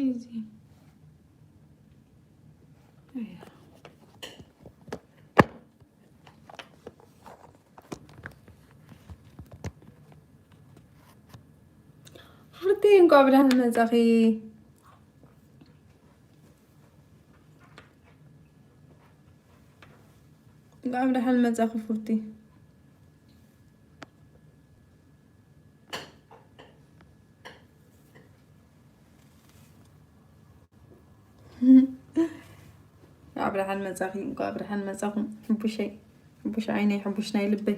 እዚ። ፍርቲ፣ እንኳዕ ብደሓን መጻኺ። እንኳዕ ብደሓን መጻኺ ፍርቲ። እንኳዕ ብደሓን መጻኺ፣ እንኳዕ ብደሓን መጻኹም። ሕቡሸይ፣ ሕቡሽ ዓይነይ፣ ሕቡሽ ናይ ልበይ።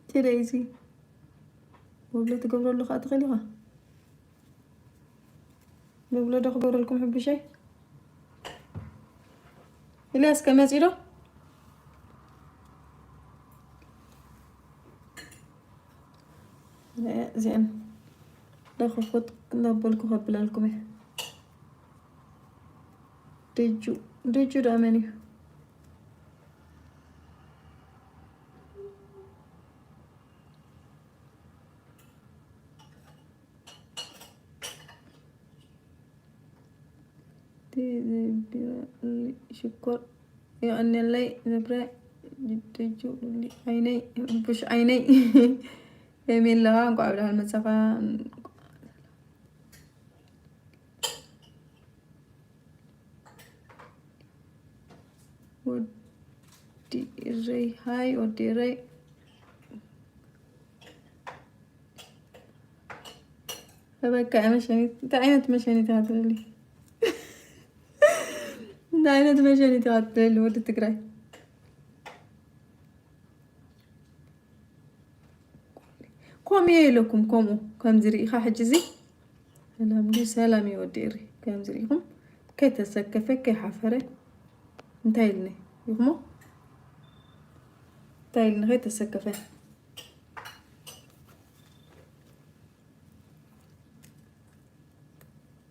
ትደይ እዚ ወብለ ትገብረሉ ከኣ ትኽእል ኢኻ። መብሎ ዶ ክገብረልኩም ሕቡሸይ? ኢልያስ ከመጺ ዶ? እዚአን ለኽፉት እናበልኩ ከብለልኩም እየ። ደጁ፣ ደጁ ዶ ኣመን እዩ? ሽኮር የቐንየለይ ዝብረ ደጁ ዓይነይ፣ ብሽ ዓይነይ። ሄሜላ፣ እንኳዕ ብደሓን መጻኻ። ወዲ ኤረይ፣ ሃይ ወዲ ኤረይ። በቃ መሸኒት፣ እንታይ ዓይነት መሸኒት ኢኻ ትደሊ? እንታይ ዓይነት መሸኒት ኢኻ ትደሊ ወዲ ትግራይ? ከምኡ እየ ኢለኩም፣ ከምኡ ከምዚ ርኢኻ ሕጂ እዚ ሰላም ድዩ? ሰላም እዩ ወዲ ኤሪ። ከምዚ ርኢኹም ከይተሰከፈ ከይሓፈረ እንታይ ኢልኒ ኢኹሞ? እንታይ ኢልኒ ከይተሰከፈ?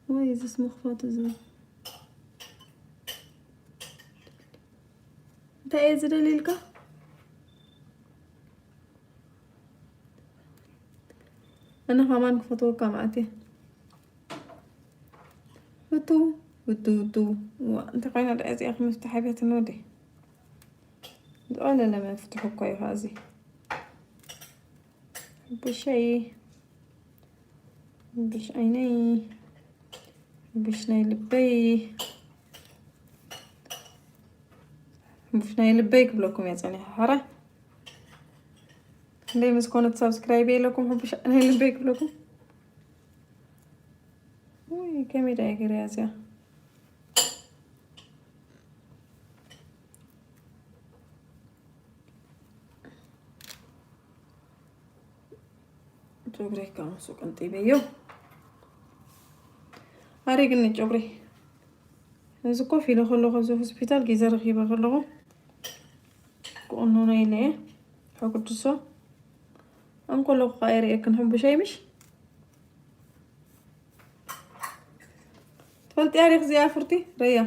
ወይ እዚስ ምኽፋቱ እዚ እንታይ እየ ዝደሊ ኢልካ? ኣነ ከማን ክፈትወካ መዓት እየ። ውቱ፣ ውቱ፣ ውቱ። ዋ፣ እንታይ ኮይና ደኣ እዚኣ ክምፍታሕ ኣብያትኒ ወደይ? ዝቐለለ መፍትሒ እኮ እዩ ኸዓ እዚ። ብሸይ፣ ብሽ ዓይነይ፣ ብሽ ናይ ልበይ፣ ብሽ ናይ ልበይ ክብለኩም እየ ጸኒሐ። ሓራ ክንደይ ምስ ኮነት ሳብስክራይብ የለኩም፣ ሕቡሽ ናይ ልበይ ክብለኩም። ውይ፣ ከመይ ደኣ ገይረ እያ እዚኣ? ጨጉረይ ካብ ንሱ ቀንጢበዮ። ኣረግኒ ጨጉረይ። እዚ ኮፍ ኢለ ከለኹ፣ ኣብዚ ሆስፒታል ጌዘ ረኺበ ከለኹ፣ ክቕኑኖ ኢለ እየ። ሕጉድሶ። እንኮሎ ክቓየር እየ፣ ክንሕቡሽ ኣይምሽ? ትፈልጥያ ዲኺ እዚኣ ፍርቲ? ረያ።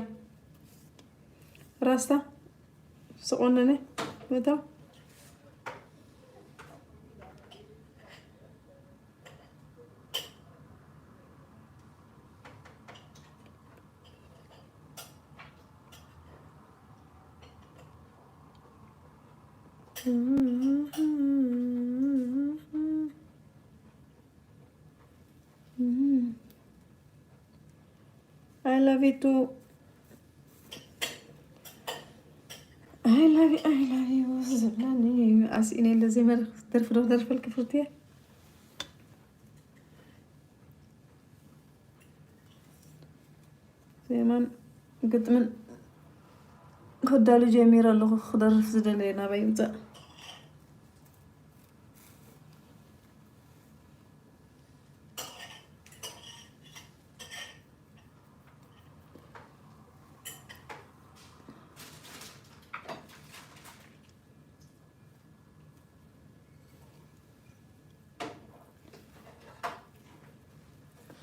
ራስታ። ዝቖነነ። መታው። I love you too. I love you, I love you ዝብለኒ ኣስኢነ ኢለ ዘይመርኽ ደርፊ ዶ ክደርፈልኪ ፍርትየ? ዜማን ግጥምን ከዳሉ ጀሚረ ኣለኹ። ክደርፍ ዝደለየ ናባይ ይምጻእ።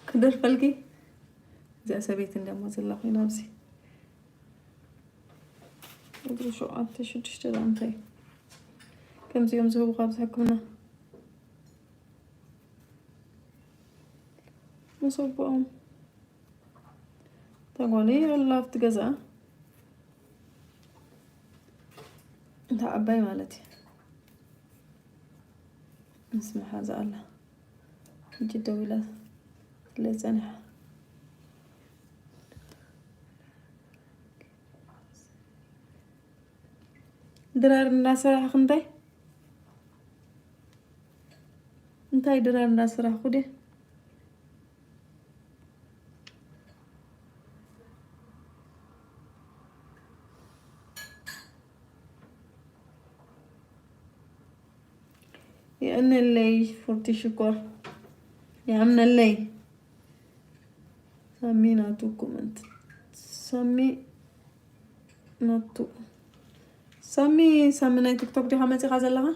ክደርፈልኪ እዚኣ ሰበይቲ እንደሞ ዘላ ኮይና ኣብዚ እግሪ ሸውዓተ ሽዱሽተ ዛንታይ ከምዚኦም ዝህቡ ካብዚ ሕክምና። መሶቦኦም ተጎኒ ኣላ ኣብቲ ገዛ። እታ ዓባይ ማለት እዩ። ምስ መሓዛ ኣላ። ሕጂ ደው ኢላ ስለ ጸኒሓ። ድራር እንዳሰራሕኺ እንታይ? እንታይ ድራር እንዳሰራሕኩ ድየ? የእነለይ ፉርቲ ሽኮር። የእነለይ። ሳሚ ናቱ ኮመንት። ሳሚ ናቱ። ሳሚ፣ ሳሚ ናይ ቲክቶክ ዲኻ መጺኻ ዘለኻ?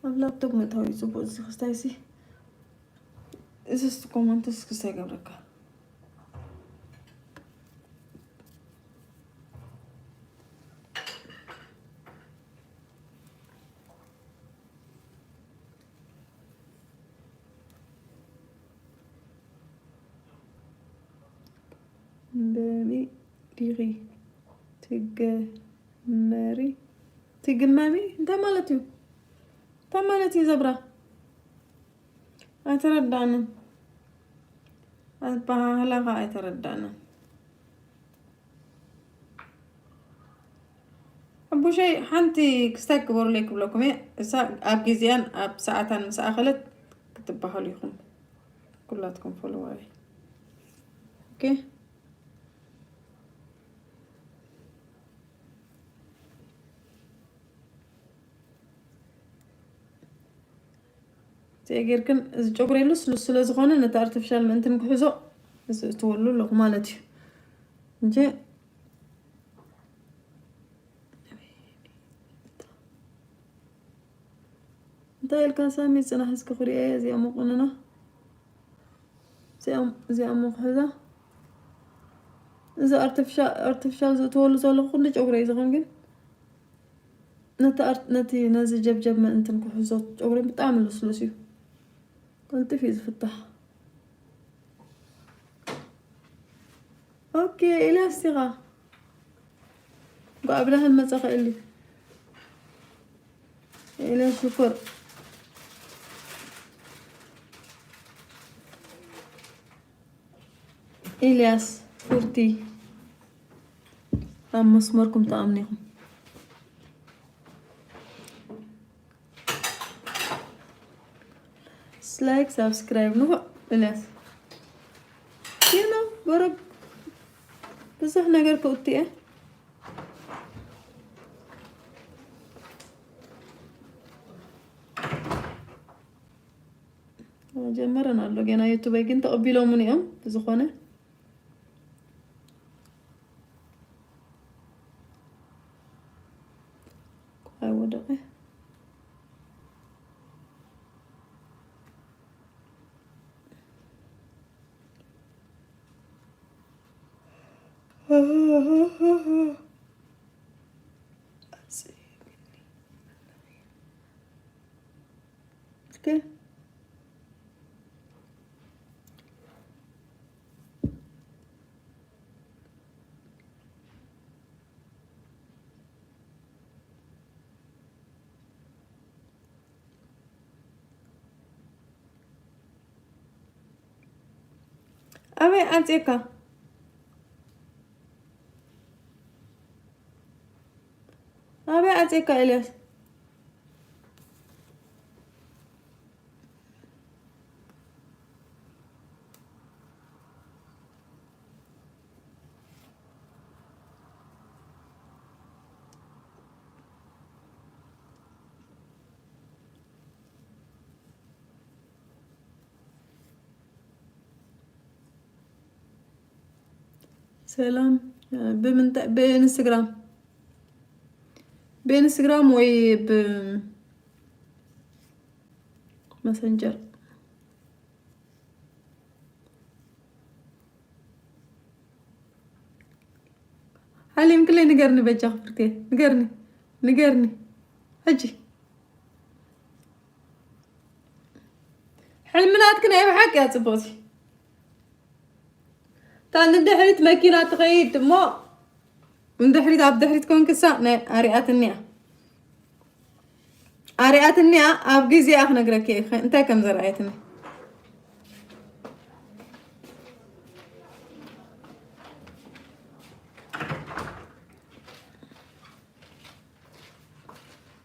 ኣብ ላፕቶፕ ምእታው እዩ ጽቡቕ። እዚ ክስታይ ሲ፣ እዚ እስቲ ኮመንት እስኪ ክስታይ ገብረካ። በሚ ዲኺ ትገመሪ፣ ትግመሚ እንታይ ማለት እዩ? እንታይ ማለት እዩ ዘብራ? ኣይተረዳእንን። ኣበሃህላኻ ኣይተረዳእንን። ኣቦሸይ ሓንቲ ክስታይ ክበሩለይ ክብለኩም እየ። እሳ ኣብ ግዜኣን ኣብ ሰዓታን ምስ ኣኸለት ክትበሃሉ ኢኹም ኩላትኩም ፎሎወረይ። ኦኬ። እዚኣ ጌርክን እዚ ጨጉሪ ልስሉስ ስለ ዝኾነ ነቲ ኣርቲፊሻል ምእንትን ክሕዞ እዚ እትወሉ ኣለኹ ማለት እዩ እንጂ እንታይ ኢልካ ሳሚ ጽናሕ እስኪ ክሪኦ እየ እዚኣ መቆንና እዚኣ እዚኣ መክሕዛ እዚ ኣርቲፊሻል ኣርቲፊሻል ዝእትወሉ ዘለኹ ኩሉ ጨጉሪ እዩ ዝኾን ግን ነቲ ኣርት ነቲ ነዚ ጀብጀብ ምእንትን ክሕዞ ጨጉሪ ብጣዕሚ ልስሉስ እዩ። ቀልጥፍ እዩ ዝፍታሕ። ኦኬ፣ ኤልያስ ኢኻ። እንኳዕ ብደህን መጻኻ ኤሊ። ኤልያስ ሽኮር። ኤልያስ ፉርቲ። ኣብ መስመርኩም ተኣምኒኹም። ላይክ ሳብስክራይብ ንፉዕ ኤልያስ። ኪኖ በረግ ብዙሕ ነገር ክእቱ እየ። ጀመረን ኣሎ ገና ዩቱበይ ግን ተቐቢሎምን እዮም ብዝኾነ ኣይወደቐ። ኦኬ። ኣበይ ዓጽየካ? ኣበይ ዓጽየካ ኤልያስ? ሰላም። ብምንታይ ብኢንስታግራም ብኢንስታግራም ወይ ብመሰንጀር ሓሊምክለይ ንገርኒ በጃ ክፍርቴ ንገርኒ ንገርኒ ሕጂ። ሕልሚ ናትኪ ናይ ብሓቂ እያ ጽቡቕቲ። እታ ንድሕሪት መኪና ትኸይድ እሞ፣ ንድሕሪት፣ ኣብ ድሕሪት ኮንክሳ ናይ ኣርኣያትኒ እያ። ኣርኣያትኒ እያ፣ ኣብ ግዜኣ ክነግረኪ እየ እንታይ ከም ዘርኣየትኒ።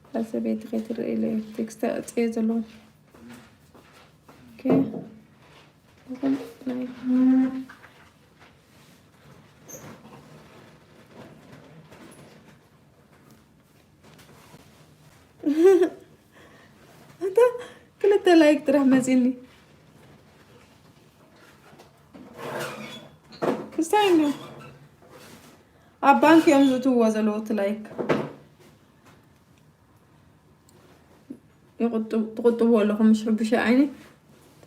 እዛ ሰበይቲ ከይትረአ ኢለ እየ ቴክስት ኣውፅኤ ዘለኹ። ኦኬ። እዞም ናይ ኣታ ክልተ ላይክ ጥራሕ መፂኒ። ክስታይ እንዶ ኣብ ባንክ እዮም ዝእትውዎ ዘለዉ እቲ ላይክ። ይቁጥብ-፣ ትቁጥብዎ ኣለኹም፣ ምሽ ሕቡሻ ዓይኒ።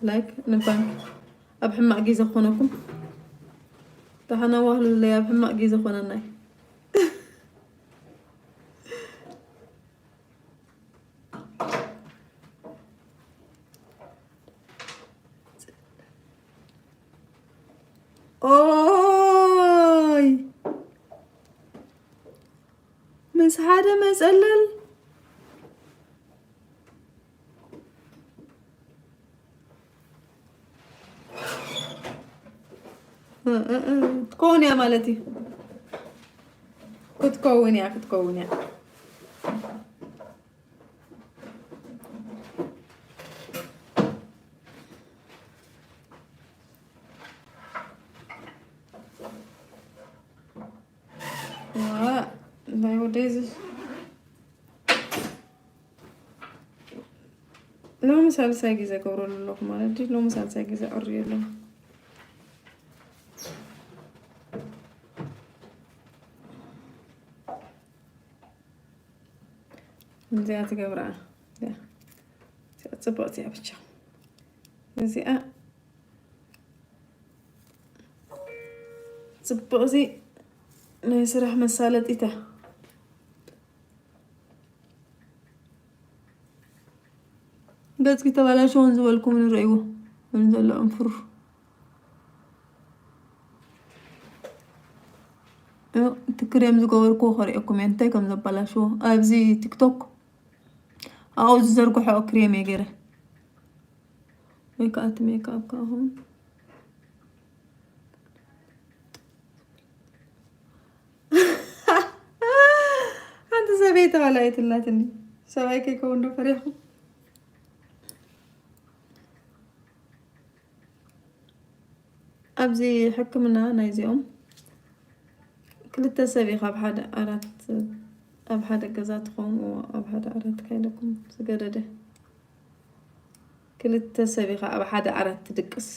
ላይክ ንባንክ ኣብ ሕማቕ ግዜ ክኾነኩም። ደሓን ኣዋህሉለይ፣ ኣብ ሕማቕ ግዜ ክኾነናይ። ኦይ፣ ምስ ሓደ መጸለል። እ፣ እ፣ እ፣ ክትከውን እያ ማለት እዩ። ክትከውን እያ፣ ክትከውን እያ። ዋ፣ ናይ ወደይ እዚ ሎሚ ሳልሳይ ግዜ ገብረሉ ኣለኹ ማለት ድዩ? ሎሚ ሳልሳይ ግዜ ዕርዩ ኣለኹ። እዚኣ ትገብራ እያ። እዚኣ ጽብቕቲ እያ ብቻ። እዚኣ ጽብቕቲ ናይ ስራሕ መሳለጢት እያ። ገጽኪ ተበላሸወን ዝበልኩም ንርእይዎ። ምን ዘሎ እንፍሩ። እ፣ እቲ ክሬም ዝገበርኩዎ ከርእየኩም እየ፣ እንታይ ከም ዘበላሽዎ። ኣብዚ ቲክቶክ ኣብኡ ዝዘርግሖ ክሬም እየ ገይረ። ወይ ከዓ እቲ ሜክኣፕ ከዓ ኹን። ሓንቲ ሰበይቲ ዋላ ኣይትላትኒ። ሰብኣይ ከይከውን ዶ ፈሪሕኩም? ኣብዚ ሕክምና ናይዚኦም ክልተ ሰብ እዩ ካብ ሓደ ዓራት፣ ኣብ ሓደ ገዛ ትኾኑ፣ ኣብ ሓደ ዓራት ካይለኩም ዝገደደ። ክልተ ሰብ ኢኻ ኣብ ሓደ ዓራት ትድቅስ።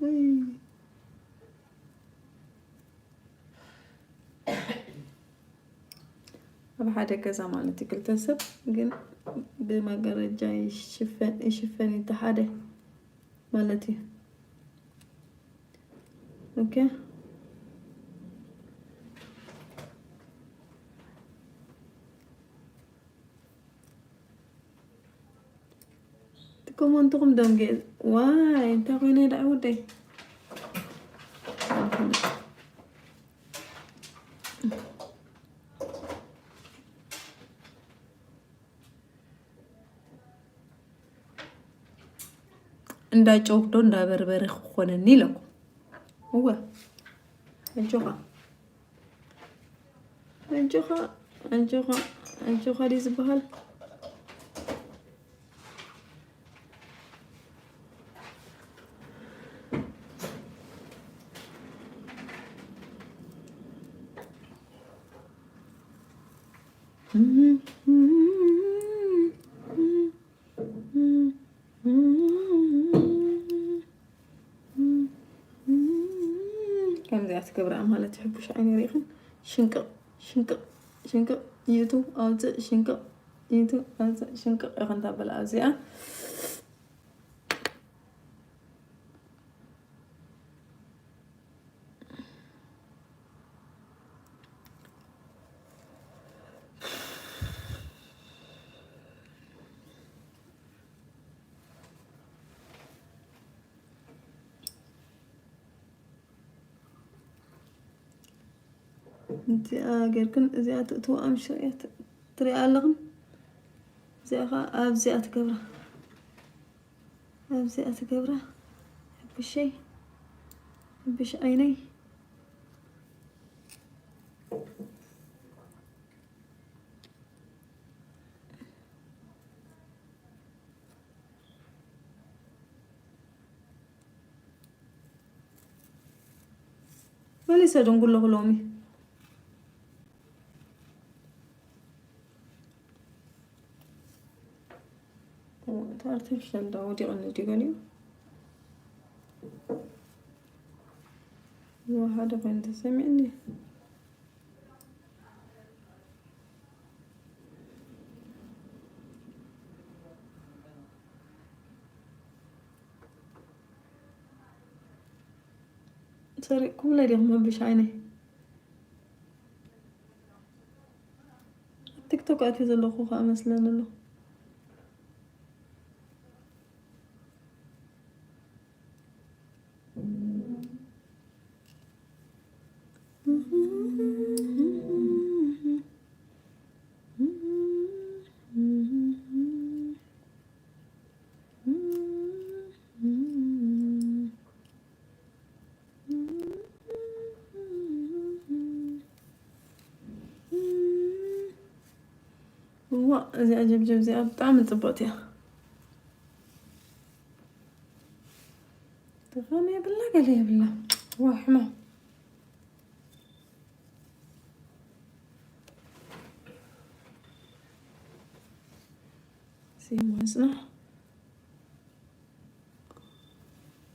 ውይ። ኣብ ሓደ ገዛ ማለት እዩ፣ ክልተ ሰብ ግን ብመጋረጃ ይሽፈን፣ ይሽፈን እቲ ሓደ ማለት እዩ። ኦኬ። ትኮመንትኹም ደንጌ። ዋይ፣ እንታይ ኮይነ ደኣ ወደይ? እንዳ ጨው ዶ እንዳ በርበረ ክኾነኒ ኢለኩም። እወ፣ ኣጆኻ። ኣጆኻ፣ ኣጆኻ፣ ኣጆኻ ድዩ ዝበሃል? ከምዚኣ ትገብራ ማለት እዩ። ሕቡሽ ዓይኒ ርኢኽን ሽንቅቕ፣ ሽንቅቕ፣ ሽንቅቕ፣ ዩቱብ ኣውፅእ፣ ሽንቅቕ፣ ዩቱብ ኣውፅእ፣ ሽንቅቕ ኢኽን ታበላ ኣብዚኣ። እዚኣ ጌርክን እዚኣ ትእትዋ ኣምሽር እያ ት-፣ ትሪኣ ኣለኽን። እዚኣ ኸዓ ኣብዚኣ ትገብራ። ኣብዚኣ ትገብራ። ሕብሸይ። ሕብሽ ዓይነይ። መሊሰ ደንጉለኹ ሎሚ። እቲ ኣርቲፊሻል እንዳ ወዲቐኒ ድዩ ገሊኡ? ዝወሓደ ኮይኑ ተሰሚዕኒ። ሰሪቕኩምለይ ዲኹም መብሽ ዓይነይ? ኣብ ቲክቶክ ኣትዩ ዘለኹ ከኣ መስለኒ ኣሎ። እዋ፣ እዚኣ ጀብጀብ እዚኣ ብጣዕሚ ጽብቕቲ እያ። ዝኾነ የብላ፣ ገለ የብላ። ዋ፣ ሕማም። እዚ ማለት ነው።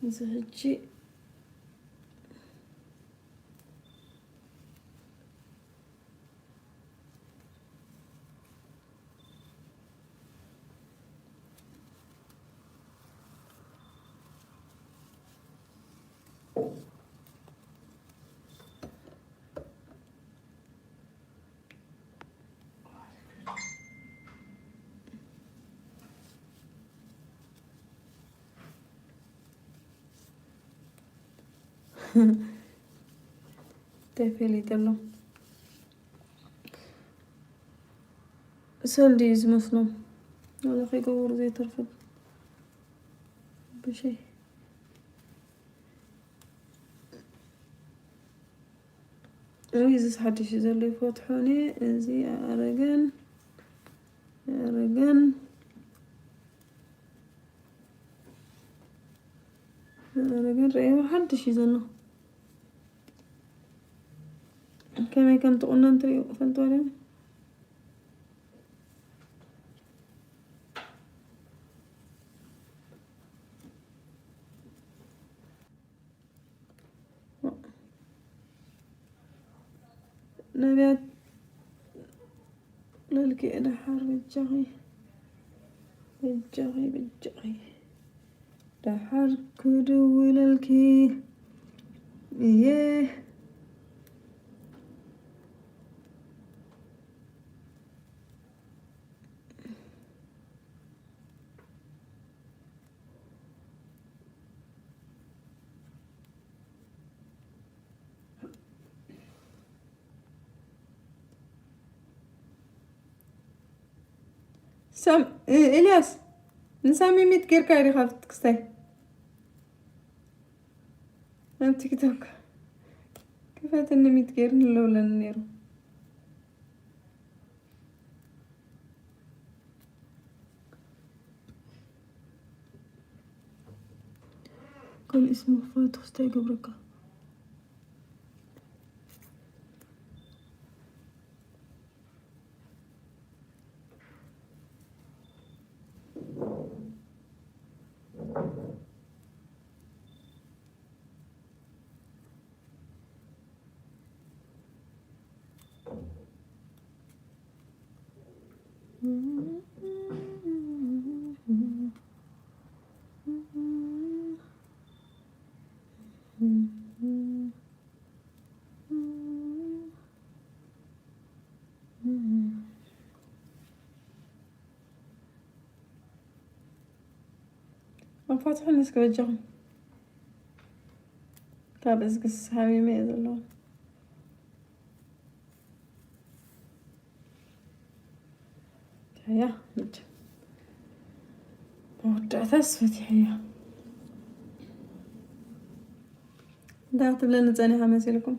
እዚ ሕጂ እንታይ ፈሊጠ ኣሎ? ሰልዲ እዩ ዝመስሎም። ዋላ ከይገበሩ ዘይተርፍን ብሸይ። ውይ፣ እዚስ ሓድሽ እዩ ዘሎ፣ ይፈትሖኒ። እዚ ኣረገን፣ ኣረገን፣ ኣረገን ረእይዎ ሓድሽ እዩ ዘሎ። ከመይ ከም ትቑነን ትሪኡ ፈልጥዎ ዶ? ነቢያት ለልኪ ደሓር በጃኺ፣ በጃኺ፣ በጃኺ። ደሓር ክድውለልኪ እየ። ሳም-፣ እ-፣ ኤልያስ፣ ንሳሚ ሚት ጌርካ ዲኻ ኣብቲ ክስታይ? ኣብ ቲክቶክ ክፈትኒ ሚት ጌርኒ ኣለውለኒ ነይሩ። ካልእስ ምኽፋት ክስታይ ይገብረካ። ኣፋትሑኒ እስከ በጃኹም። ካብ እዝግስ ሓሚመ እየ ዘለኹ። እያ። መወዳእታስ ፈቲሐያ። እንታይ ክትብለኒ ጸኒሓ መሲልኩም?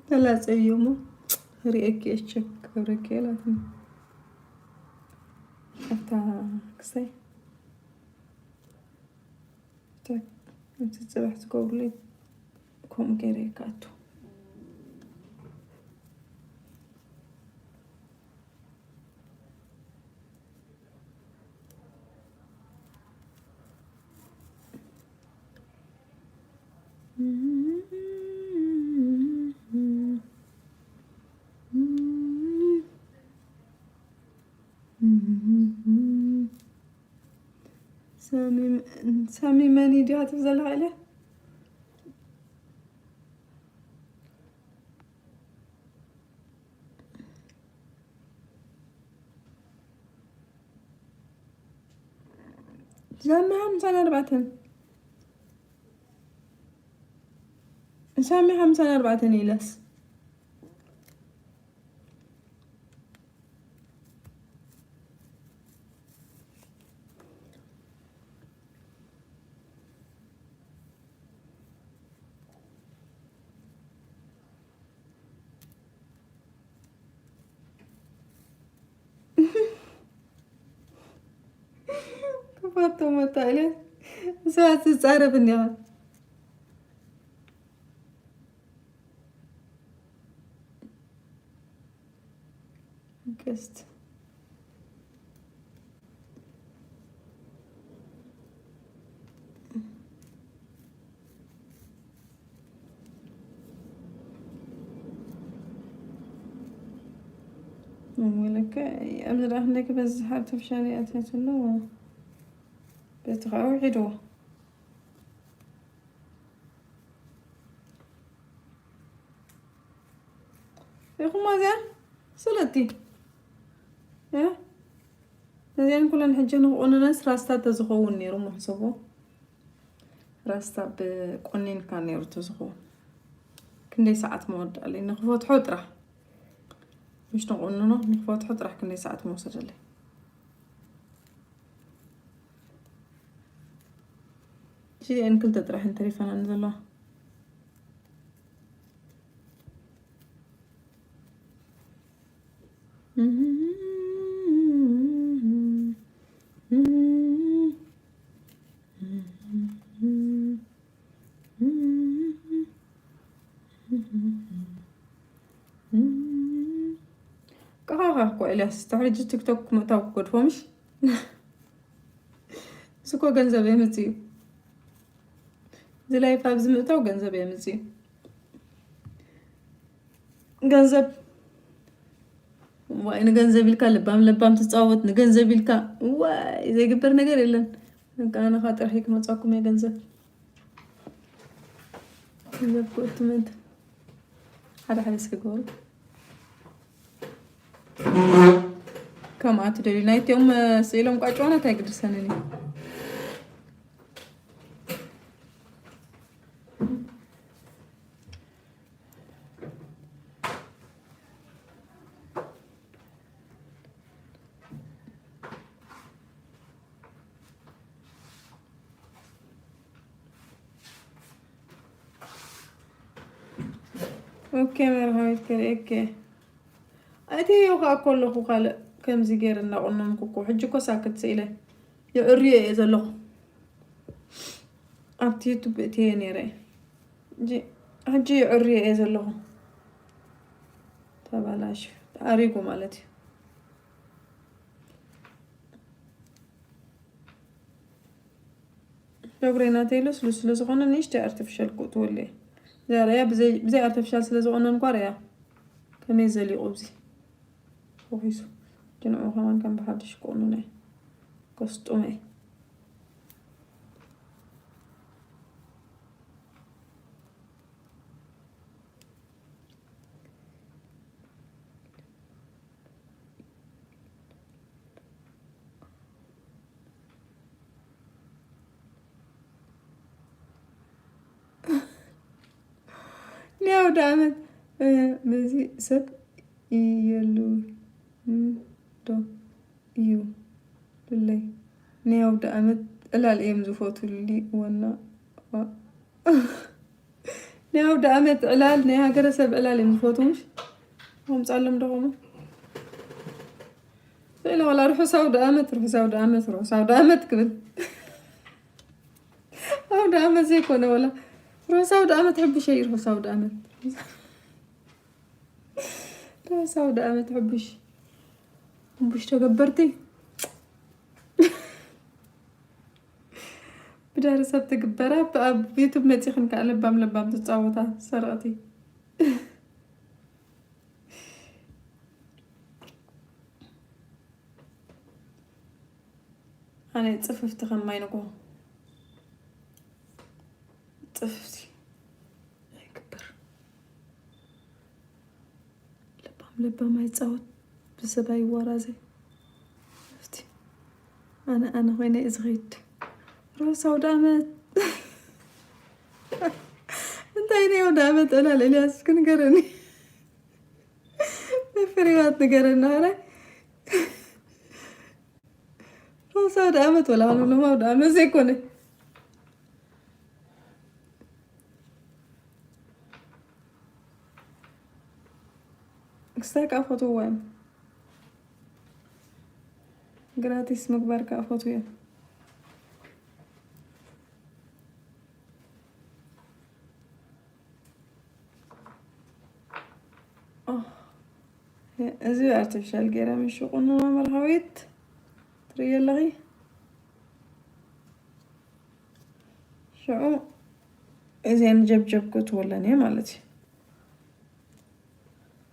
ተላጸዩሞ ሪኤኪ እቸክ ክብረኪ የላትም። ኣታ ክሳይ እቲ ጽባሕ ዝገብሩለይ ከምኡ ገይረ ይከኣቱ። ሳሚ መን እዩ ዲኻ ትብል ዘለኻ ኢለ? ሳሚ ሓምሳን ኣርባዕተን፣ ሳሚ ሓምሳን ኣርባዕተን ኢለስ። ክፋቶ መታእለ ሰባት ዝጻረፍ እንዲኻ። ገስት ወለከ ኣብዚ ደኣ ክንደይ ክበዝሕ ኣርቲፊሻል ይኣትያት ኣሎ። በቲ ከዓ ውሒድዎ። ኢኹም እዚኣ ስለቲ፣ እ? እዚኣን ኩለን ሕጂ ንክቑንነስ ራስታ ተዝኸውን ነይሩ፣ ምሕሰቦ። ራስታ ብቆኒንካ ነይሩ ተዝኸውን። ክንደይ ሰዓት መወዳእለይ? ንክፈትሖ ጥራሕ። ምሽ ንቁንኖ ንክፈትሖ ጥራሕ ክንደይ ሰዓት መውሰደለይ? እዚአን ክልተ ጥራሕ እንተሪፈናን ዘለዋ። ቃኻኻ እኮ ኤልያስ፣ ድሕሪ ሕጂ ቲክቶክ ምእታው ክገድፎ ምሽ? እዚ እኮ ገንዘብ የምጽእ እዩ። እዚ ላይፍ ኣብዚ ምእታው ገንዘብ የምጽእ እዩ። ገንዘብ፣ ዋይ፣ ንገንዘብ ኢልካ ለባም ለባም ትጻወት፣ ንገንዘብ ኢልካ፣ ዋይ፣ ዘይግበር ነገር የለን። በቃ፣ ኣነ ኸኣ ጥርሒ ክመጻኩም እየ ገንዘብ። ገንዘብ ክእቱ ምእንቲ ሓደ ሓደ እስኪ ገበሩ። ከምኣ ትደልዩ ናይቲኦም ስኢሎም ቋጭዋና እንታይ ግድርሰንን እዩ። ኦኬ፣ መርሃዊት ከርእየኪ። ኣእትየዮ ከኣ ከለኹ ካልእ ከምዚ ገይረ እናቆነንኩ እኮ፣ ሕጂ እኮ ሳክት ስኢለ የዕርዮ እየ ዘለኹ። ኣብቲ ዩቱብ እትየ ነይረ። ሕጂ፣ ሕጂ የዕርዮ እየ ዘለኹ። ተባላሽ፣ ተኣሪጉ ማለት እዩ። ጨጉረይ ናተይ ልስሉስ ስለ ዝኾነ ንእሽተይ ኣርቲፊሻል ክእትወሉ እየ። እዛ ርኣያ ብዘይ፣ ብዘይ ኣርቲፊሻል ስለ ዝቆነንኳ ርኣያ ከመይ ዘሊቑ፣ እዚ ፈኺሱ። ሕጂ ንዕኡ ከማን ከም ብሓድሽ ክቑንኖ እየ። ከስጡመ እየ። ኣውደ ዓመት፣ እ፣ በዚ ሰብ ይየሉ፣ ም፣ ዶ እዩ፣ ልለይ። ናይ ኣውደ ዓመት ዕላል እዮም ዝፈትውሊ፣ ወና። ናይ ኣውደ ዓመት ዕላል፣ ናይ ሃገረሰብ ዕላል እዮም ዝፈትዉ፣ ምሽ? ኣምጻሎም ደኸሙ። ስእለ ዋላ ርሑስ ኣውደ ዓመት፣ ርሑስ ኣውደ ዓመት፣ ርሑስ ኣውደ ዓመት ክብል። ኣውደ ዓመት ዘይኮነ ዋላ። ርሑስ ኣውደ ዓመት፣ ሕቡሸይ ርሑስ ኣውደ ዓመት። ርሑስ ኣውደ ዓመት፣ ሕቡሽ። ሕቡሽ ተገበርቲ። ብዳር ሰብ ትግበራ፣ ኣብ ዩቱብ መጺኽን ከኣ ለባም ለባም ትጻወታ፣ ሰርቕቲ። ኣነ ጽፍፍቲ ከማይ ንጎ። ጽፍፍቲ ኣይግበር። ለባም ለባም ኣይጻወት፣ ብሰብ ኣይዋራዘ። ጽፍፍቲ። ኣነ፣ ኣነ ኮይነ እዩ ዝኸይድ። ርሑስ ኣውደ ዓመት። እንታይ ናይ ኣውደ ዓመት ዕላል ኤልያስ እስኪ ንገረኒ። ፍሬዋት ንገረና፣ ኧረ። ርሑስ ኣውደ ዓመት ወላ ክንብሎም ኣውደ ዓመት ዘይኮነ። ክስታይ ከኣ ፈትውዎ እዮም። ግራቲስ ምግባር ከኣ ፈትው እዮም። ኦ፣ እዚ ኣርቲፊሻል ገይረን ይሽቁንና መርሃዊት ትርእዮ ኣለኺ። ሽዑ እዚአን ጀብጀብ ክትወለን እየ ማለት እዩ።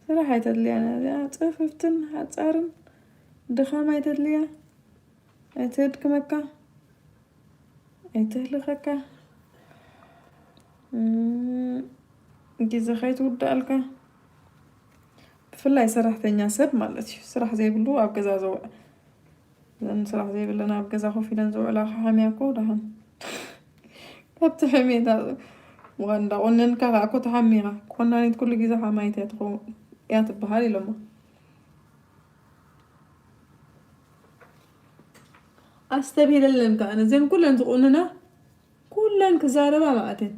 ስራሕ ኣይተድልያን እያ። እዚኣ ጽፍፍትን ሓጻርን ድኻም ኣይተድልያ፣ ኣይተድክመካ፣ ኣይተህልኸካ፣ እም፣ ግዜኻ ኣይትውድኣልካ። ብፍላይ ሰራሕተኛ ሰብ ማለት እዩ። ስራሕ ዘይብሉ ኣብ ገዛ ዘውዕ-፣ እዘን ስራሕ ዘይብለን ኣብ ገዛ ኮፍ ኢለን ዝውዕላ ክሓምያ እኮ ደሓን። ካብ ትሕሚ እታ፣ እዋ እንዳቆነንካ ከዓ እኮ ተሓሚኻ። ኮናኒት ኩሉ ግዜ ሓማይት እያ ትኸውን፣ እያ ትበሃል ኢሎማ። ኣስተብሂለለን ከዓ ነዘን ኩለን ዝቆንና ኩለን ክዛረባ ማእተን።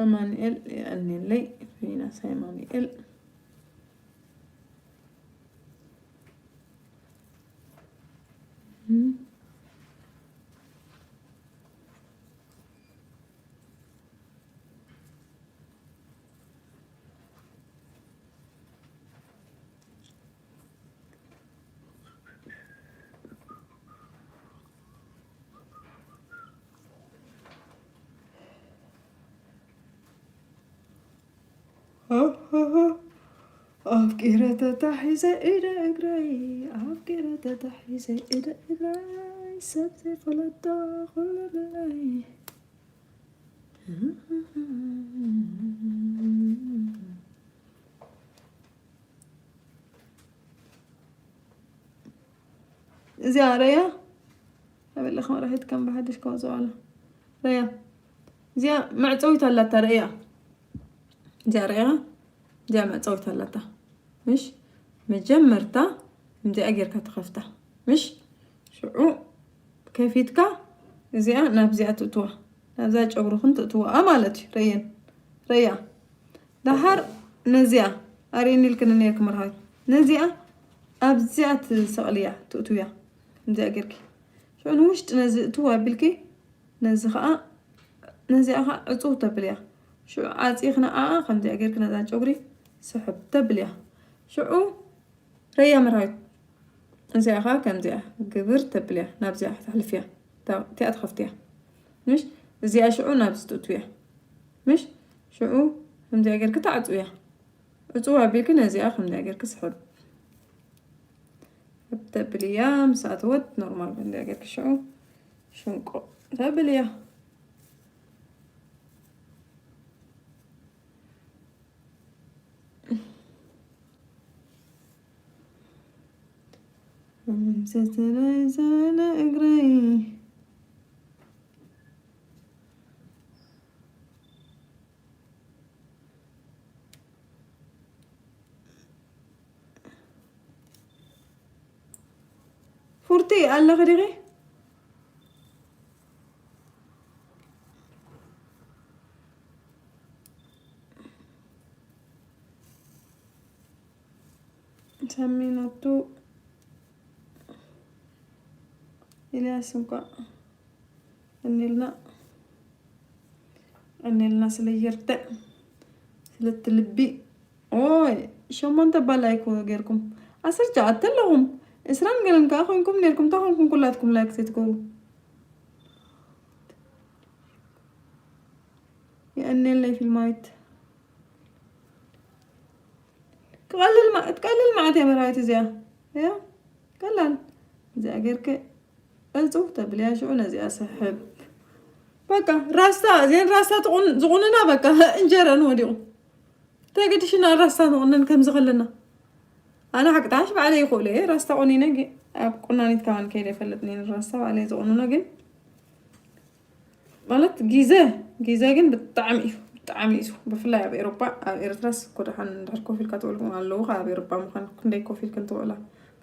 ኣማኑኤል የቐንየለይ፣ ፊናስ ኣማኑኤል። ኣፍቂረ ተታሒዘ ኢደ እግረይ፣ ኣፍቂረ ተታሒዘ ኢደ እግረይ፣ ሰብ ዘይፈለጦ ኩሉ ብለይ። እዚኣ ረያ ኣበለ ከመራሒት ከም ብሓድሽ ከወፅኦ ኣሎ። ረያ እዚኣ መዕፀዊት ኣላታ ረያ። እዚኣ ረያ እዚኣ መዕፀዊት ኣላታ። ምሽ መጀመርታ እዚኣ ጌርካ ትኸፍታ። ምሽ ሽዑ ከፊትካ እዚኣ ናብዚኣ ትእትዋ፣ ናብዛ ጨጉርኽን ትእትዋ ማለት እዩ። ረየን ረያ ደሓር ነዚኣ ኣርእየኒ ኢልክኒ ነርኪ መርሃዊ። ነዚኣ ኣብዚኣ ትሰቕልያ፣ ትእትውያ። ከምዚኣ ጌርኪ ሽዑ ንውሽጢ ነዚ እትው ኣቢልኪ፣ ነዚ ኸዓ፣ ነዚኣ ኸዓ ዕጹው ተብልያ። ሽዑ ዓጺኽና ኣኣ ከምዚኣ ጌርኪ ነዛ ጨጉሪ ስሕብ ተብልያ። ሽዑ ረያ መርሃዊት። እዚኣ ኸዓ ከምዚኣ ግብር ተብልያ፣ ናብዚኣ ተሕልፍያ። እታ-፣ እቲኣ ትኸፍትያ። ምሽ? እዚኣ ሽዑ ናብዚ ትእትውያ። ምሽ? ሽዑ ከምዚኣ ጌርኪ ትዓጽውያ። ዕጹው ኣቢልኪ ነዚኣ ከምዚኣ ጌርኪ ስሕብ። ተብልያ፣ ምስ ኣተወት ኖርማል ከምዚኣ ጌርኪ ሽዑ ሽንቆ ተብልያ። ስትለይ ዘለ እግረይ። ፉርቲ ኣለኺ ዲኺ? ሰሚናቱ ኢልያስ እንኳ እኒልና እኒልና ስለ ይርዳእ ስለ ትልቢ ኦይ ሸሞንተ ባላይ እኮ ጌርኩም ዓሰርተ ሸዓተ ኣለኹም ዕስራን ገለን ከዓ ኮይንኩም ኔርኩም እንታይ ኮንኩም ኩላትኩም ላይክ ዘይትገብሩ የእኔለይ ፊልማዊት ክቐልል ማ- ትቀልል ማለት እያ መርሃዊት እዚኣ እያ ቀላል እዚኣ ጌርክ እፁ ተብልያ ሽዑ ነዚኣ ስሕብ በቃ ራስታ እዚአን ራስታ ትቑን- ዝቑንና በቃ እንጀረን ወዲቑ ተገዲሽና ራስታ ንቑነን ከምዚ ከለና ኣነ ሓቅጣሽ ባዕለ ይኽእሉ እየ ራስታ ቁኒነ ግን ኣብ ቁናኒት ካባን ከይደ ይፈልጥኒ ራስታ ባዕለ ዝቑንኖ ግን ማለት ግዜ ግዜ ግን ብጣዕሚ እዩ ብጣዕሚ እዩ ብፍላይ ኣብ ኤሮጳ ኣብ ኤርትራስ እኮ ደሓን እንድሕር ኮፍ ኢልካ ትውዕልኩም ኣለዉ ካብ ኣብ ኤሮጳ ምዃን ክንደይ ኮፍ ኢልክን ትውዕላ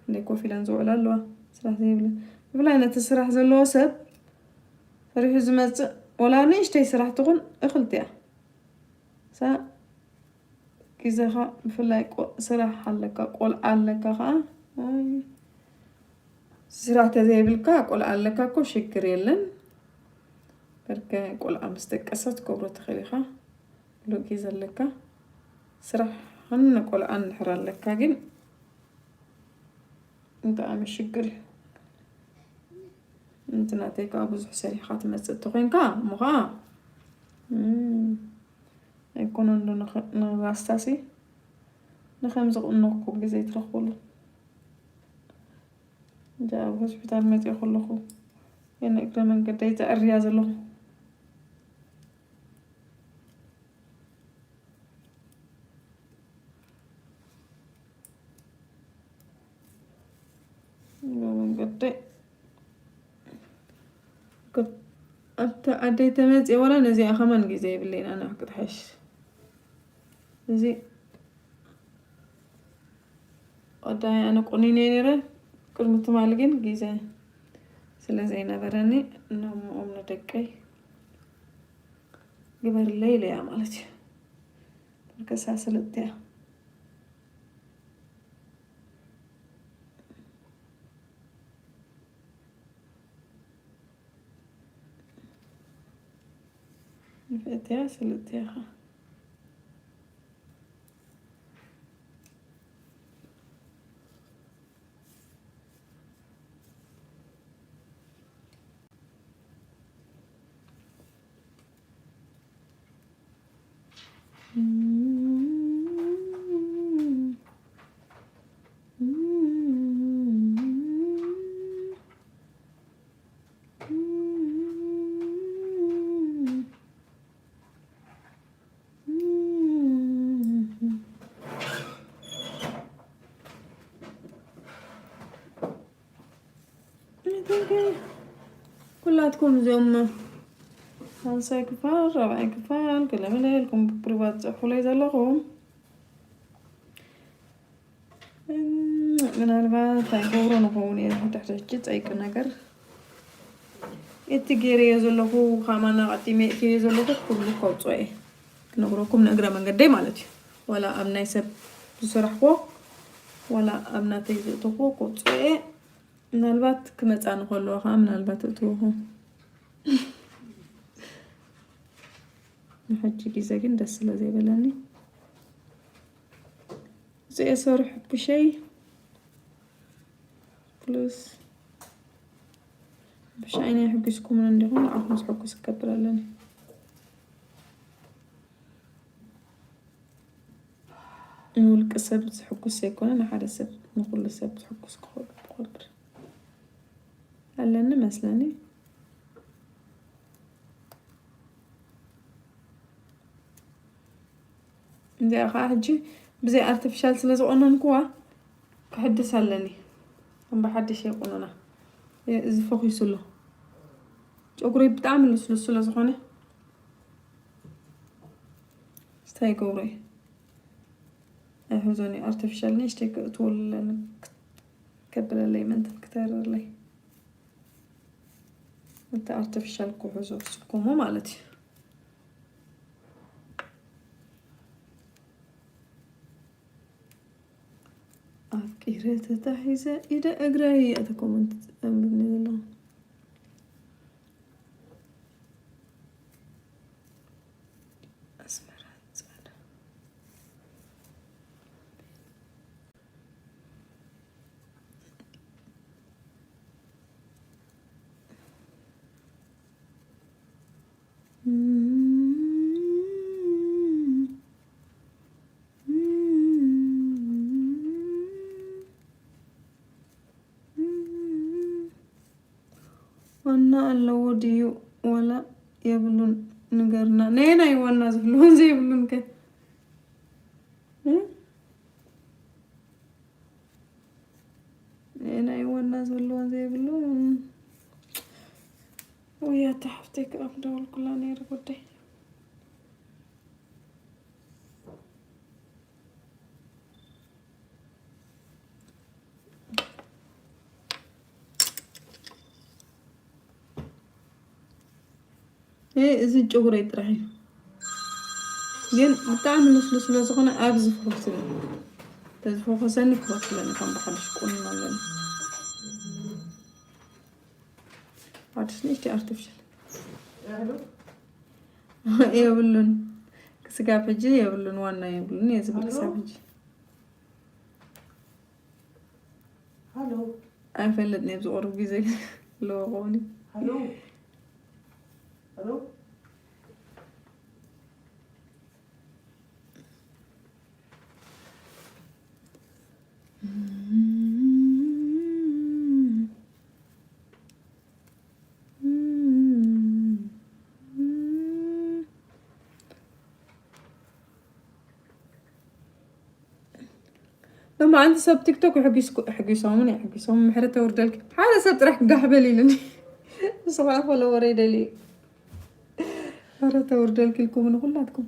ክንደይ ኮፍ ኢለን ዝውዕላ ኣለዋ ስራሕ ዘይብለን ብፍላይ ነቲ ስራሕ ዘለዎ ሰብ ሰሪሑ ዝመፅእ ወላ ንእሽተይ ስራሕ ትኹን እኽልቲ እያ ሳ ግዜኻ ብፍላይ ቆ- ስራሕ ኣለካ ቆልዓ ኣለካ ከዓ ኣይ፣ ስራሕ ተዘይብልካ ቆልዓ ኣለካ እኮ ሽግር የለን በርከ ቆልዓ ምስ ደቀሰ ትገብሮ ትኽእል ኢኻ ሙሉእ ግዜ ኣለካ ስራሕ ሃነ ቆልዓ እንድሕር ኣለካ ግን ብጣዕሚ ሽግር እዩ። እንቲ ናተይ ከዓ ብዙሕ ሰሪሕካ ትመፅእ ተኮይንካ እሞ ከዓ እም፣ ኣይኮነን ዶ ንኸ- ንራስታሲ ንከምዚ ቁኖ እኮ ግዜ ኣይትረኽበሉ። እንጃ ኣብ ሆስፒታል መፅእ ከለኹ የነ እግረ መንገደይ ዘዕርያ ዘለኹ። መንገዲ ኣብቲ ዓደይ ተመፅእ ወላ ነዚኣ ከማን ግዜ የብለይን ኣነ ክትሓሽ እዚ ቀዳይ ኣነ ቁኒነ ነረ ቅድሚ ትማሊ ግን ግዜ ስለ ዘይነበረኒ እኖምኦም ንደቀይ ግበርለይ ኢለያ ማለት እዩ ተርከሳ ስልጥያ ንፍእትያ ስልጥያኻ ኩላትኩም እዚኦም ሳልሳይ ክፋል ራብዓይ ክፋል ገለመለ ኢልኩም ብፕሪቫት ፅሕፉለይ ዘለኹም ምናልባት ኣይገብሮ ንኸውን እየ ድሕሪ ሕጂ ፀይቂ ነገር እቲ ገይረዮ ዘለኹ ካማና ቀጢመ እትዮ ዘለኹ ኩሉ ከውፅኦ እየ ክነግረኩም ንእግረ መንገደይ ማለት እዩ ወላ ኣብ ናይ ሰብ ዝሰራሕክዎ ወላ ኣብ ናተይ ዝእተኽዎ ከውፅኦ እየ ምናልባት ክመፃ ንከለዎ ከዓ ምናልባት እትወኹ ንሕጂ ግዜ ግን ደስ ስለ ዘይበለኒ እዚኦ ሰሩ ሕኩሸይ ፕሉስ ብሻይ ናይ ሕጉስኩምን እንዲኹም ንዓኹም ዝሕጉስ ክገብር ኣለኒ ንውልቂ ሰብ ዝሕጉስ ዘይኮነ ንሓደ ሰብ ንኩሉ ሰብ ዝሕጉስ ክገብር ኣለኒ መስለኒ እዚኣ ከዓ ሕጂ ብዘይ ኣርቲፊሻል ስለ ዝቆነንኩዋ ክሕድስ ኣለኒ ከም ብሓድሽ የቁኑና። እዚ ፈኺሱ ኣሎ። ጨጉረይ ብጣዕሚ ልስሉስ ስለ ዝኾነ፣ እንታይ ይገብሮ እየ? ኣይሕዞን እዩ። ኣርቲፊሻል ንእሽተይ ክእትወሉ ኣለኒ። ከብለለይ፣ ምእንታን ክተርርለይ። እቲ ኣርቲፊሻል ክሕዞ ክስከሞ ማለት እዩ። ኣፍቂረ ተታሒዘ ኢደ እግረይ፣ እታ ኮመንት ኣንብብኒ ዘለኹ። ኣስመራ ጻዕዳ። ዋና ኣለዎ ድዩ ወላ የብሉን? ንገርና። ነየናይ ዋና ዝህልዎን ዘይብሉን ከ? እ? ነየናይ ዋና ዝህልዎን ዘይብሉን? ውይ፣ ኣታ ሓፍተይ ክኣ ምደወልኩላ ነይረ ጉዳይ። እ፣ እዚ ጨጉረይ ጥራሕ እዩ። ግን ብጣዕሚ ልስሉስ ስለ ዝኾነ ኣብዚ ፈኹስኒ። ተዝፈኾሰኒ ክፈትለኒ ከም ብሓድሽ ቁኖ ኣለኒ። ሓድሽ ንእሽተይ ኣርቲፊሻል የብሉን። ክስጋብ ሕጂ የብሉን፣ ዋና የብሉን እየ ዝብል ክሳብ ሕጂ። ሃሎ። ኣይፈልጥን እየ፣ ኣብዚ ቁሩብ ግዜ ኣለዎ ክኸውን እዩ። ሃሎ። ሃሎ። ሎማዓንቲ ሰብ ቲክቶክ የሕጒስኩ-፣ የሕጒሶምን የሕጒሶምን፣ ምሕረት ተውርደልኪ። ሓደ ሰብ ጥራሕ ጋሕ በል ኢሉኒ። ንሱ ኸዓ ፎሎወረይ ደልዩ። ምሕረት ተውርደልኪ ኢልኩም ንኹላትኩም።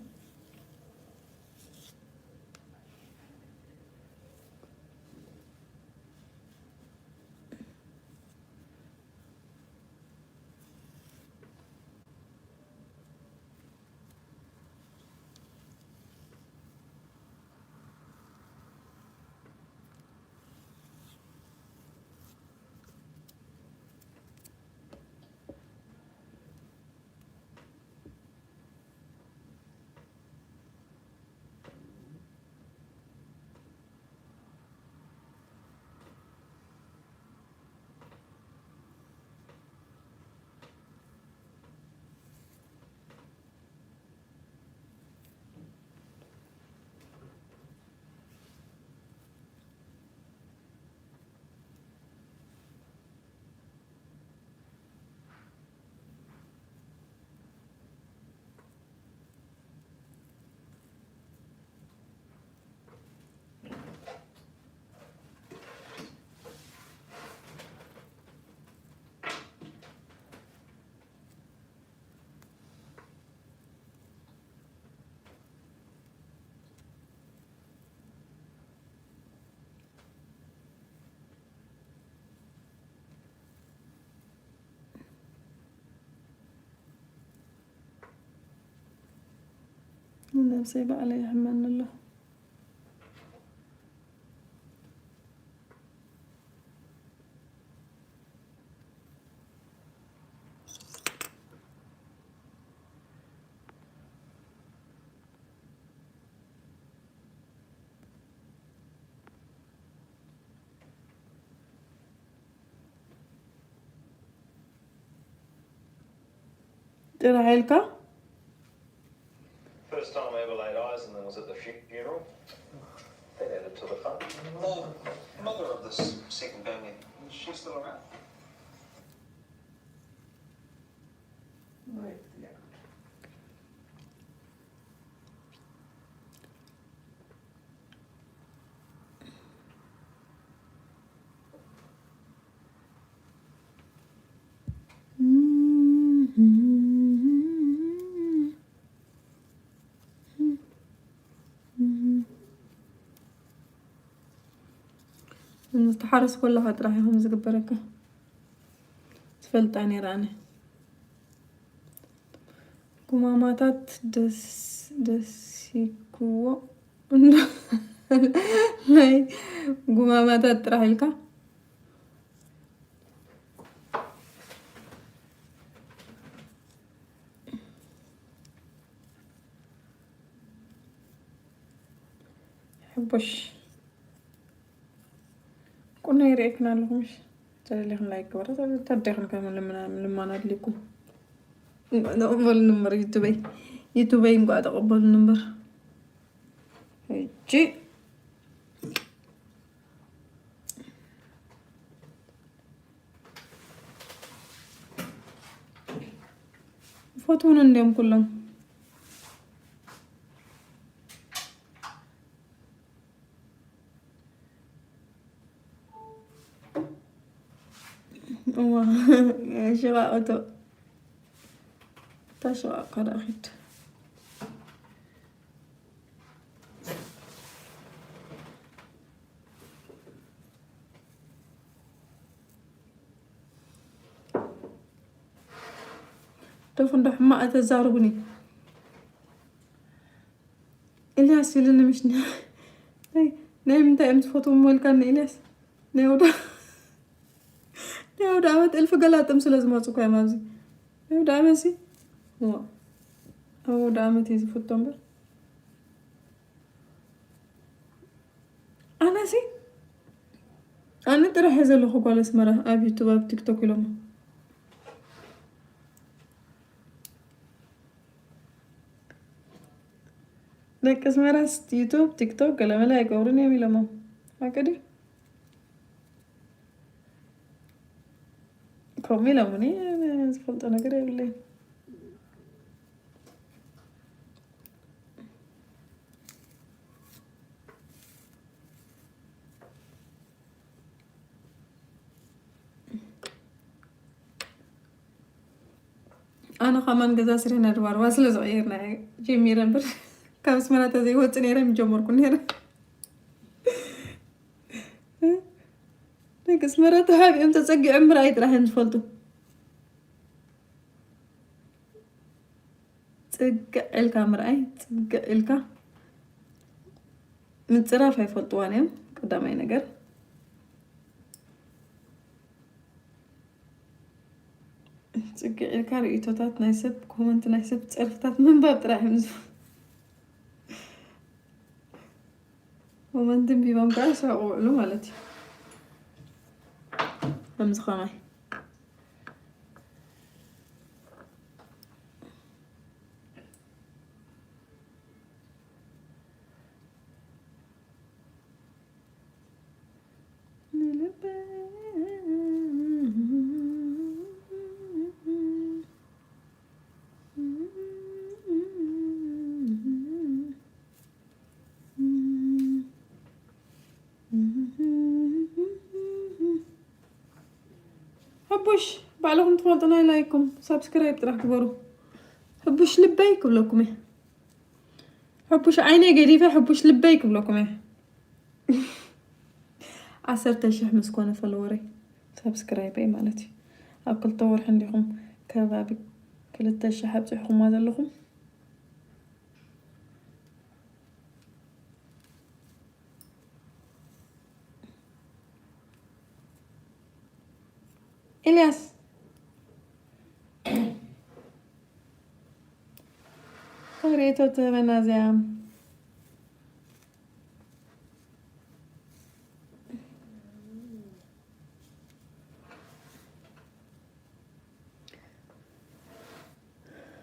ንነብሰይ ባዕለይ ይሕመኒ ኣሎ። ጥራሕ ኢልካ? First time I ever laid eyes on them was at the funeral. They added to the fun. The mother of this second family, is she still around? Right, yeah. ዝተሓረስ ከለኻ ጥራሕ እዩ ከምዚ ዝግበረካ። ዝፈልጣ ነይረ ኣነ። ጉማማታት ደስ ደስ ይክዎ። ናይ ጉማማታት ጥራሕ ኢልካ። ሕቡሽ ቁና ይርእየክን ኣለኹ። ምሽ ተደሊኽን ላይክ ግበረ። ተደሊኽን ከም ልምና ልማና ኣድልይኩም። እንቋዕ ተቐበሉኒ እምበር ዩቱበይ፣ ዩቱበይ እንቋዕ ተቐበሉኒ እምበር። ሕጂ ይፈትዉኒ እንድዮም ኩሎም። እዋ፣ ሽቓቕቶ። እታ ሽቓቕ ካልኣ ኺድ። ደፉ እንዶ ሕማቕ ተዛርቡኒ። ኤልያስ ኢሉኒ ምሽ ነ-፣ ናይ፣ ናይ ምንታይ እዮም ትፈትዎም ወልካኒ ኤልያስ? ናይ ወዳ-፣ ናይ ወደ ዓመት እልፊ ገላጥም ስለ ዝመጹ እኮ እዮም ኣብዚ። ናይ ወደ ዓመት ሲ? ዋ። ኣብ ወደ ዓመት እዩ ዝፍቶ እምበር። ኣነ ሲ? ኣነ ጥራሕ እየ ዘለኹ ጓል ኣስመራ ኣብ ዩቱብ ኣብ ቲክቶክ ኢሎሞ። ደቂ ኣስመራስ ዩቱብ፣ ቲክቶክ ገለመለ ኣይገብሩን እዮም ኢሎሞ። ሓቂ ድዩ? ከምኡ ኢሎምኒ፣ ዝፈልጦ ነገር የብለይን። ኣነ ከማን ገዛ ስሬና ድባርባ ስለ ዝቐየርና እየ ጀሚረ እምበር፣ ካብ ኣስመራ ተዘይወፅእ ነይረ ምጀመርኩ ነይረ። ደቂ ኣስመራ ተሓቢኦም ተፀጊዖም ምርኣይ ጥራሕ እዮም ዝፈልጡ። ፅግዕ ኢልካ ምርኣይ፣ ፅግዕ ኢልካ ምፅራፍ ኣይፈልጥዋን እዮም። ቀዳማይ ነገር ፅግዕ ኢልካ ርእይቶታት ናይ ሰብ፣ ኮመንት ናይ ሰብ፣ ፀርፍታት ምንባብ ጥራሕ እዮም ዝፈልጡ። ኮመንት ኣንቢቦም ከዓ ይስሕቁ ውዕሉ ማለት እዩ። ከምዚ ከማይ። ሕቡሽ ባዕልኹም ትፈልጡ ናይ ላይኩም ሳብስክራይብ ጥራሕ ግበሩ። ሕቡሽ ልበይ ክብለኩም እየ። ሕቡሽ ዓይነይ ገዲፈ ሕቡሽ ልበይ ክብለኩም እየ። ዓሰርተ ሽሕ ምስ ኮነ ፎሎወረይ ሳብስክራይበይ ማለት እዩ። ኣብ ክልተ ወርሒ እንዲኹም ከባቢ ክልተ ሽሕ ኣብፂሕኹማ ዘለኹም። ኤልያስ፣ ርእይቶ ትህበና እዚኣ።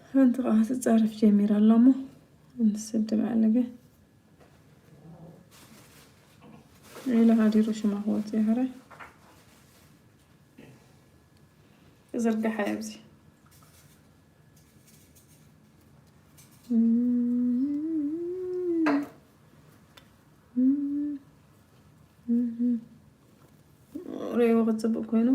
ሓንቲ ኸዓ ትጻረፍ ጀሚራ ኣላ እሞ፣ ንስድም ኣለገ። ኢሉ ሓዲሩ ሽማ ክወጽእ ይሕራይ። ክዝርግሓ እየ ኣብዚ። ርእይዎ ክጽብቕ ኮይኑ።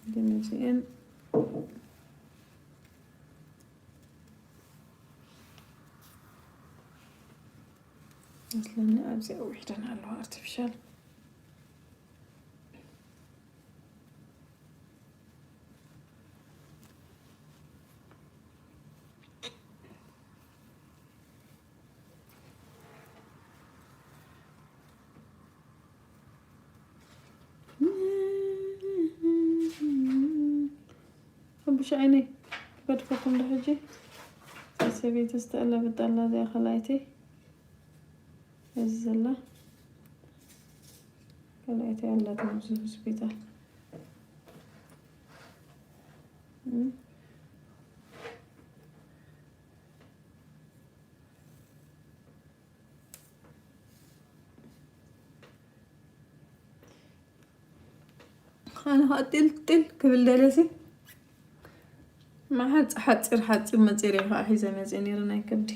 ግን እዚኤን መስለኒ ኣብዚ ኣውሒደን ኣለዋ ኣርቲፊሻል። ሓቡሽ ዓይነይ ክገድፈኩም ዶ ሕጂ? እዛ ሰበይቲ ዝተቐለበት ኣላ እዚኣ ካልኣይቲ። እዚ ዘላ ካልኣይቲ ኣላ ኣብዚ ሆስፒታል። እም። ኣነ ከዓ ጢል ጢል ክብል ደለሲ መሓፅ ሓፂር ሓፂር መፂር እየ ከዓ ሒዘ መፂ ነይረ ናይ ከብዲ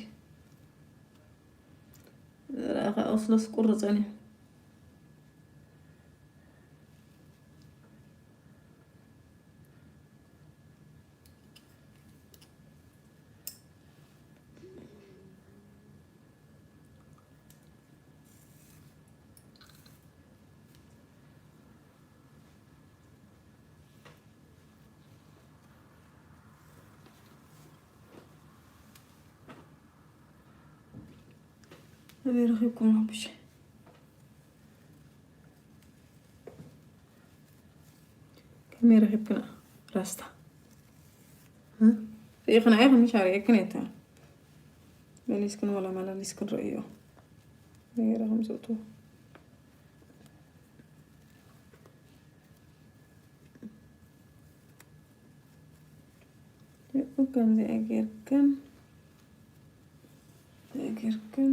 ረእኻ ኦስሎስ ቁርፀን እዩ። ኣበይ ረኺብኩም ሓብሽ? ከመይ ረኺብክና ራስታ? እ? ርኢኽና ኢኽን ምሽ ኣርእየክን እየ እታ መሊስክን ወላ መላሊስክን ረእዮ። ገይረ ከም ዝእትዎ። ከምዚኣ ጌርክን ጌርክን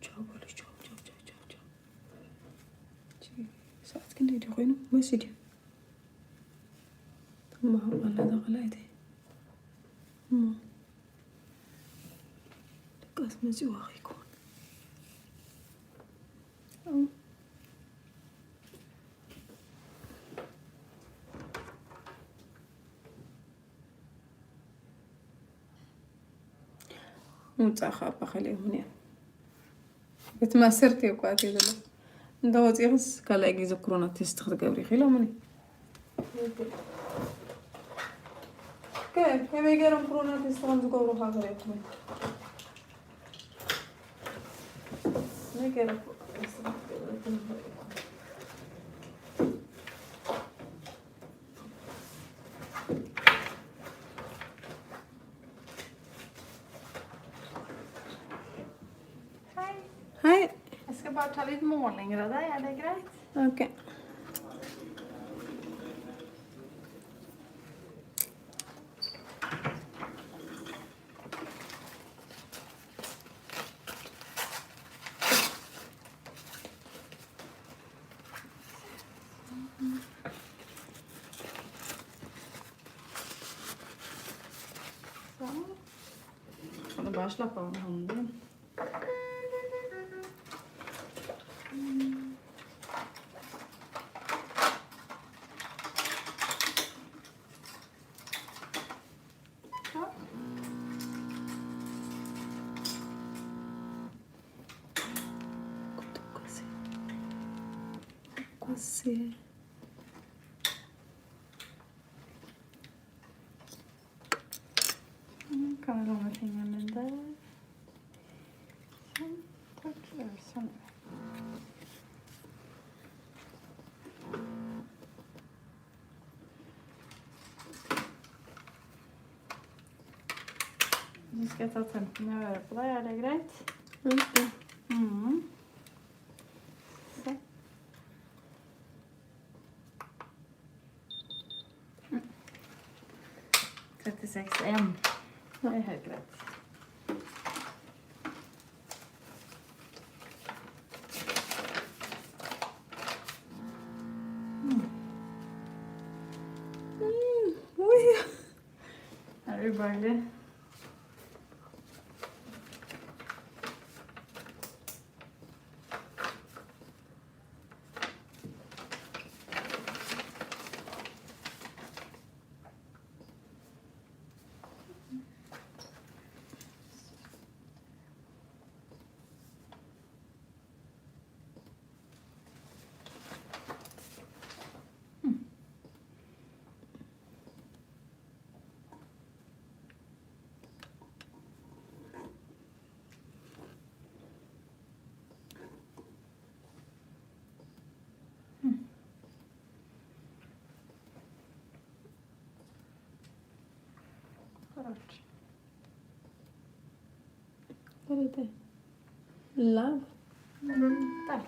ቻው በሉ፣ ቻው፣ ቻው፣ ቻው፣ ቻው፣ ቻው። እቺ ሰዓት ክንደይ ድዩ ኮይኑ? መሲ ድዩ? እማ፣ ዋላ እዛ ካልኣይቲ። እማ፣ ደቃስ መፂዋ ከይኮን። ምውፃእ ካብ ኣኸለ ይኹን እያ። ቤት ማሰርት እየ እኮ ኣትየ ዘለኹ። እንተ ወፂእኽስ ካልኣይ ግዜ ክሮና ቴስት ክትገብሪ ኢኺ ኢሎምኒ። ከ-፣ ከመይ ገይሮም ክሮና ቴስት ከም ዝገብሩ ካፈለጥኩ። ከመይ ገይረ ክሮና ቴስት ክትገብሩ ኢኺ? ሃይ። እስከ Bare ta litt målinger av deg, er det greit? Ok. Sånn. Kan du bare slappe av med hånden din? Você. Kan vi låne tingene mine der? Sånn. Takk. Sånn. Så skal jeg ta tempen i øret på deg, er det greit? Ok. Mm. Se. Trettiseks én. Det er helt greit. Oi. Er det ubehagelig? Love. Mm, der.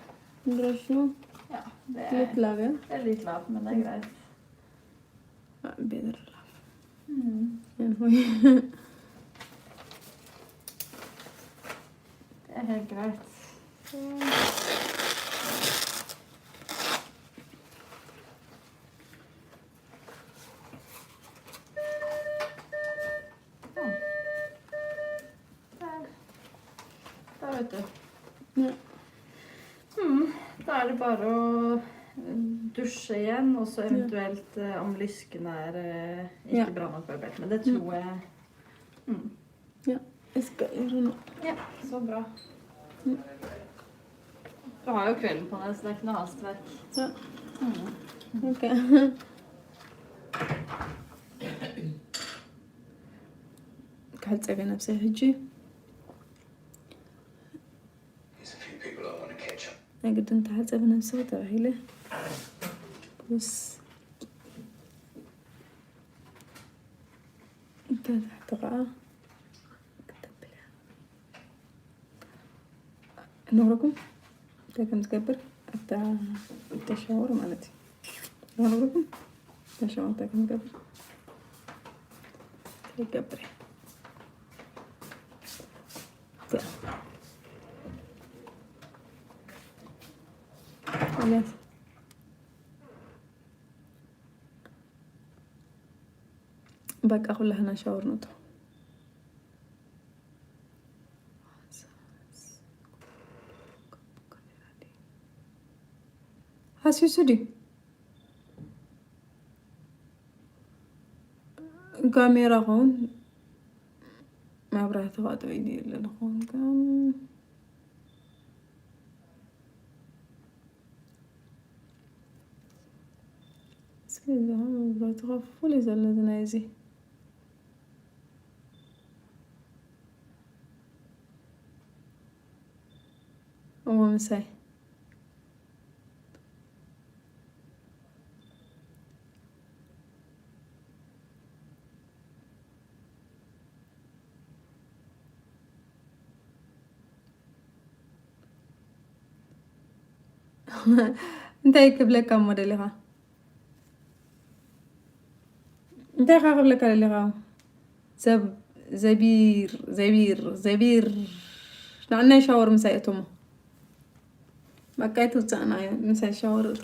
Brush nå. Ja, det Litt er, lavere. Det er litt lavt, men det er greit. Ja, bedre love. Mm. Anyway. Det er helt greit. Så. Sånn. Der. Der, vet du. Ja. Mm. Da er det bare å eh, dusje igjen, og så eventuelt eh, om lysken er eh, ikke Ja. bra nok barbert. Men det tror jeg mm. Ja, jeg skal gjøre noe. Ja, så bra. Mm. Du har jo kvelden på deg, så det er ikke noe hastverk. Ja, Mm. ok. ክሕጸብ እየ ነብሰይ ሕጂ። There's a few people I want to catch up. ናይ ግድን ተሓጸቢ ነብስኺ ተባሂለ። ፕሉስ እንተ ትሕቲ ከዓ ክተብል እያ። እነግረኩም እንታይ ከም ዝገብር ኣብታ ኣብታ ሻወር ማለት እዩ። እነግረኩም ኣብታ ሻወር እንታይ ከም ዝገብር ይገብር እየ። እውነት በቃ ኩላህና ሻወር ንእቶ። ሃሲሱ ድዩ? ካሜራ ኸውን መብራህቲ ኸጥበይ ድዩ ኣለኹም ከም እስኪ እዛ መብራህቲ ኸፉል እዩ ዘሎ እዚ ናይዚ እሞ ምሳይ እንታይ ክብለካ እሞ ደሊኻ? እንታይ ኻ ክብለካ ደሊኻ? ዘብ-፣ ዘቢር፣ ዘቢር፣ ዘቢር። ንዓናይ ሻወር ምሳይ እቶሞ። በቃ ኣይትውጻእና እዮ፣ ምሳይ ሻወር እቶ።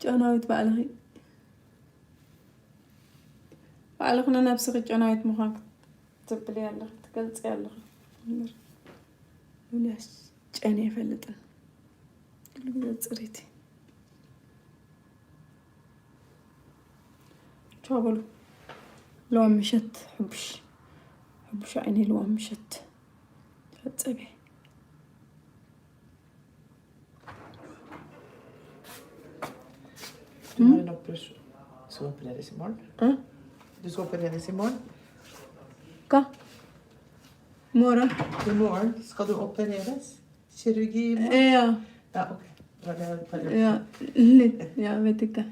ጨናዊት ባዕልኺ። ባዕልኺ ንነብስኺ ጨናዊት ምዃንኪ ትብሊ ኣለኺ፣ ትገልጺ ኣለኺ። እምበር ዱንያስ ጨንየ ኣይፈልጥን። ኩሉ ግዜ ጽሪቲ። ቻው በሉ። ለዋም ምሸት ሕቡሽ፣ ሕቡሽ ዓይነይ ለዋም ምሸት። ተጸብየ። Du har en operation. Ska du opereras imorgon? Ja. Du ska opereras imorgon? Ka? Mora? Imorgon ska du opereras? Kirurgi imorgon? Ja, Ja, okej. Var det, var det. Ja, lite. Jag vet inte.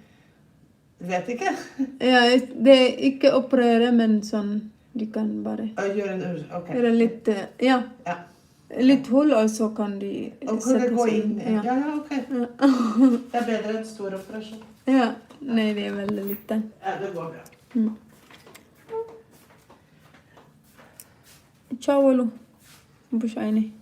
Vet inte. Ja, det är inte operera men sån, de kan bara Ja, gör en ur. Okej. göra lite, ja, Ja. Lite hål och så kan de Och kunna sätta gå sig- in. Ja. Ja, ja, okej. Ja. Det är bättre än stor operation. Ja, nej, det är väldigt liten. Ja, det går bra. Mm. Ciao, Olu. Bush Aini.